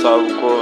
Sabko.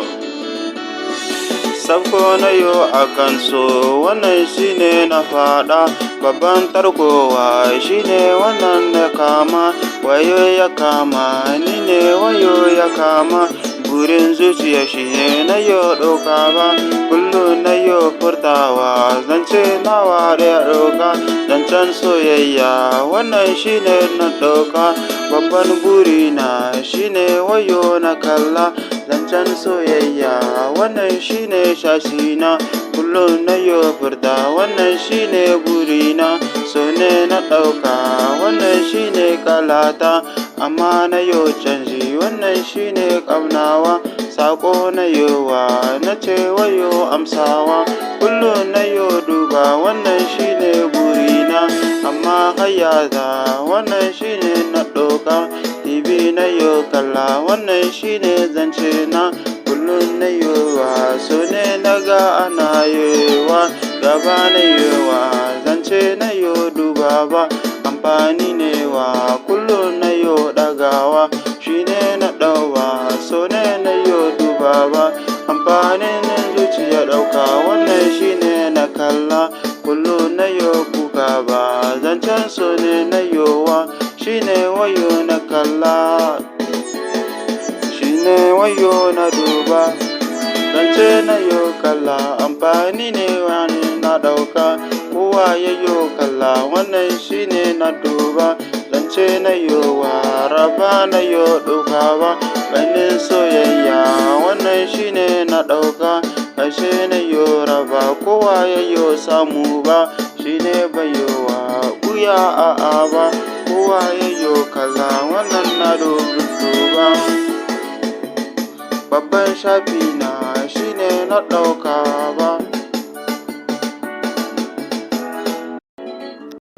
Sabko na yo a kan so, wannan shine na faɗa. Babban tarkowa shine wannan na kama. Wayo ya kama ni ne, wayo ya kama. Burin zuciya shine na yo ɗauka ba. Kullum na yo furtawa, zance nawa da ya ɗauka. Zancen soyayya, wannan shine na ɗauka. Babban burina shine wayo na kalla. Zancen soyayya, wannan shine shashina. Kullum na yo furta, wannan shine burina. So ne na ɗauka, wannan shine kalata. Amma na yo canji, wannan shine ƙaunawa. Saƙo na yowa, na ce wayo amsawa. Kullum na yo duba, wannan shine burina. Amma hayata, wannan shine na ɗauka. TV na yo kalla, wannan shine zance na. Kullum na yowa, so ne na ga ana yewa. Gaba na yowa, zance na yo duba ba. Amfani ne wa, kullum na yo ɗagawa. Shine na ɗauwa, so ne na yo duba ba. Amfanin zuciya ɗauka, wannan shine na kalla. Kullum na yo kuka ba, zancen so ne na yowa. Shine wayo na kalla. Shine wayo na duba. Zance na yo kalla, amfani ne wani na ɗauka. Kowa ya yo kalla, wannan shine na duba. Zance na yowa, raba na yo ɗauka ba. Ganin soyayya, wannan shine na ɗauka. Ƙarshe na yo raba, kowa ya yo samu ba. Shine bayowa, ɓuya a'a ba. Kowa ya yo kalla, wannan na duba. Babban shafi na shine na ɗauka ba.